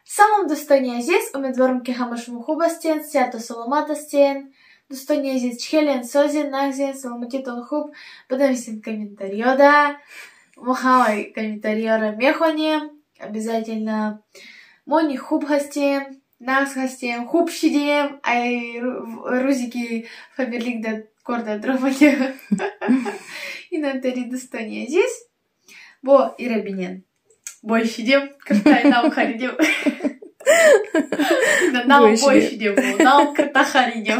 Салом, дӯстони азиз, умедворам, ки ҳама шумо хуб ҳастен, сиҳату саломат ҳастен. Дӯстони азиз, чӣ хелен, созен, нағзен, саломатитон хуб? Бинависен комментариёда. Мо ҳамаи комментариёро мехонем обязательно. Мо ни хуб ҳастем, нағз ҳастем, хуб шидем. Ай рӯзе ки Фаберлик да кор дадромадем. Инамтари, дӯстони азиз. Бо ира бинен. Бой шидем, киртай нав харидем. Нав бой шидем, нав кирта харидем.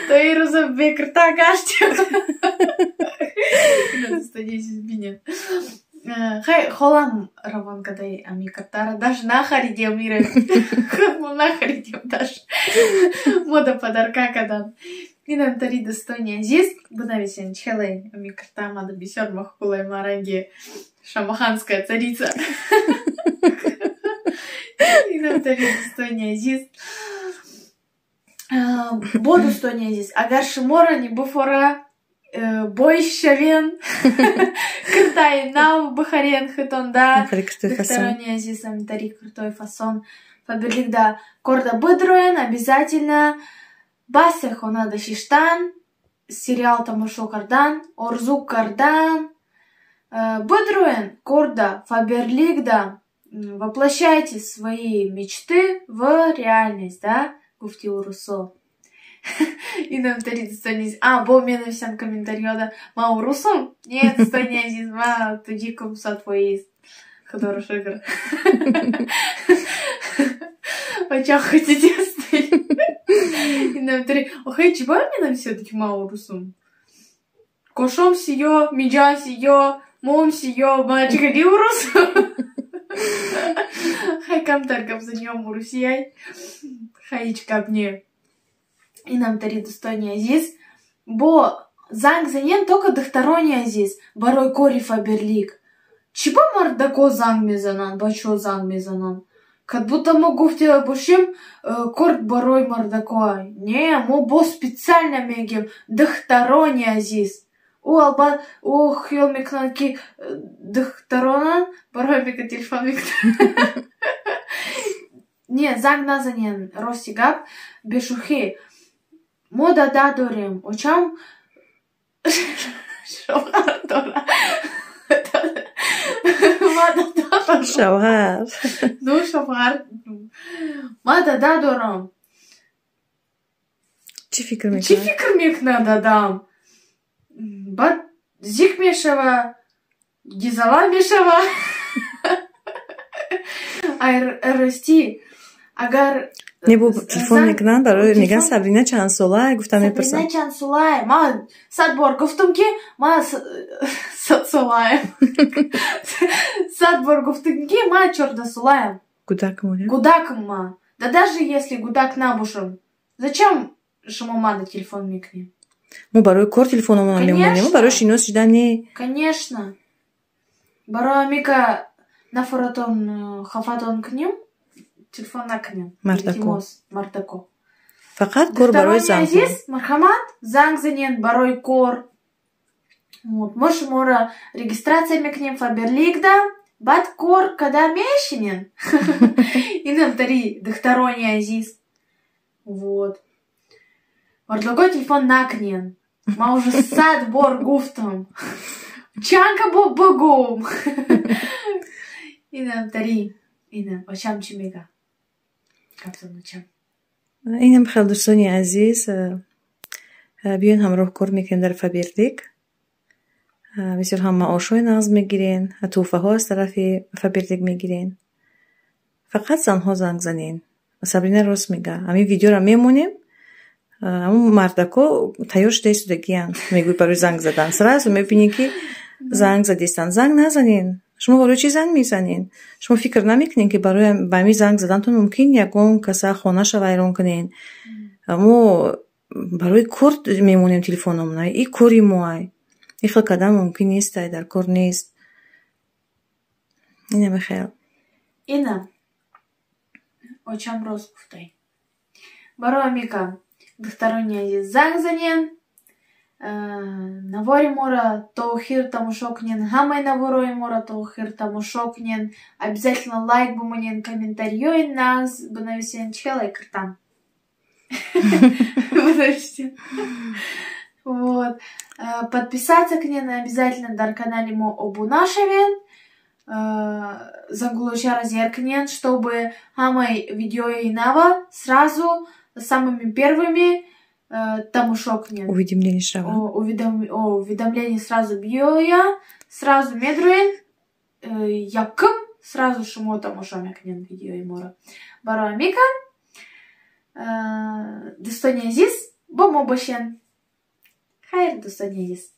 То и рӯза бекирта гаштем. Дӯстони азиз, бинен. Хай холам равон кадай ами киртара даже нахаридем, ира. Мо нахаридем даже. Мода подарка кадан. Инамтари, дӯстони азиз, бинависен, чхелай ами кирта мада бисёр махкулай, маранги шамаханская царица. Инамтари, дӯстони азиз. Бо, дӯстони азиз, агар шуморо нибуфора, бой шавен, киртаи нав бихарен хитонда. Духтарони азиз, амитари киртой фасон Фаберликда корда бидроен, обязательно. Басе хонада шиштан, сериал тамошо кардан, орзу кардан. Бидроен корда Фаберликда, воплощайте свои мечты в реальность, да, гуфти урусо. Инамтари, дӯстони азиз. А, бо менависам комментариёда. Ма урусум? Не, дӯстони азиз, ма тоҷикум сад фоиз. Худоро шукр. Очах хотите. Инамтари. Охай, чӣ бояд менависед, ки ма урусум? Кошом сиё, миҷа сиё, мом сиё, ма чӣ урусум? Хай камтар гап занём урусияй. Хай ҳеҷ гап не. Инамтари, дӯстони азиз. Бо занг занен только, духтарони азиз, барои кори Фаберлик. Чӣ ба мардако занг мезананд, бачаҳо занг мезананд? Как будто мо гуфте бошем, кор барои мардакоай. Не, мо бо специально мегем, духтарони азиз. Ӯ албат ӯ хиёл мекунад, ки духтарона барои мека телефон мекунад. Не, занг назанен, рости гап, бешӯхӣ. Мо дада дорем, очам шавҳар дора. Ма дада дорам. Шавҳар. Ну, шавҳар. Ма дада дорам. Чӣ фикр мекунад? Чӣ фикр мекунад дадам? Баъд зик мешава, гизала мешава. Ай ростӣ, агар Не, бо телефон мекунанд, барои мегӯянд, Сабрина чанд солай, гуфта мепурсанд. Сабрина чанд солай? Ма сад бор гуфтам, ки ма 100 солаем. 100 бор гуфтам, ки ма 14 солаем. Гудакм. Гудакм ма. Да даже если гудак набошам, зачем шумо мада телефон мекунем? Мо барои кор телефономона мемонем, мо барои шинос шидан не. Конечно. Барои амика нафаратон хафатон кунем, телефон накунем. Мардако. Мардако. Фақат кор барои занг. Азиз, марҳамат, занг занен барои кор. Вот. Мо шуморо регистрация мекунем Фаберликда, баъд кор када мешинен. Инамтари, духтарони азиз. Вот. Мардако телефон накунен. Ма уже сад бор гуфтам. Чанка бо бугум. Инамтари. Ина, очам чӣ мега? Гапзан, очам. Инам хел, дӯстони азиз, биён ҳамроҳ кор мекунем дар Фаберлик. Бисёр ҳам маошҳои нағз мегирен, тӯҳфаҳо аз тарафи Фаберлик мегирен. Фақат занҳо занг занен. Сабрина рост мега. Ҳамин видеоро мемонем, ҳамун мардако тайёр шуда истодагиянд, мегӯй, барои занг задан. Сразу мебинӣ, ки занг задистанд. Занг назанен. Шумо барои чӣ занг мезанед? Шумо фикр намекунед, ки барои ба ҳамин занг задантон мумкин ягон каса хонаша вайрон кунед? Мо барои кор мемонем телефономона, и кори моай. Ин хел кардан мумкин нестай, дар кор нест. Инаме хел. Ина, очам рост гуфтай. Барои амика, духтарони азиз, занг занен. Навори моро то охир тамошо кунен, ҳамаи наворои моро то охир тамошо кунен. Обязательно лайк бимонен, комментариёи нағз бинависен. Чӣ лайк киртам бинависен. Вот. Подписаться кунен обязательно, дар канали мо обуна шавен. Зангулочара зер кунен, чтобы ҳамаи видеои нава сразу самыми первыми тамошо кунен. Уведомление шава. Уведомление сразу биёя, сразу медруен, якум сразу шумо тамошо мекунен видеои моро. Барои мика, дӯстони азиз, бо мо бошен. Хайр, дӯстони азиз.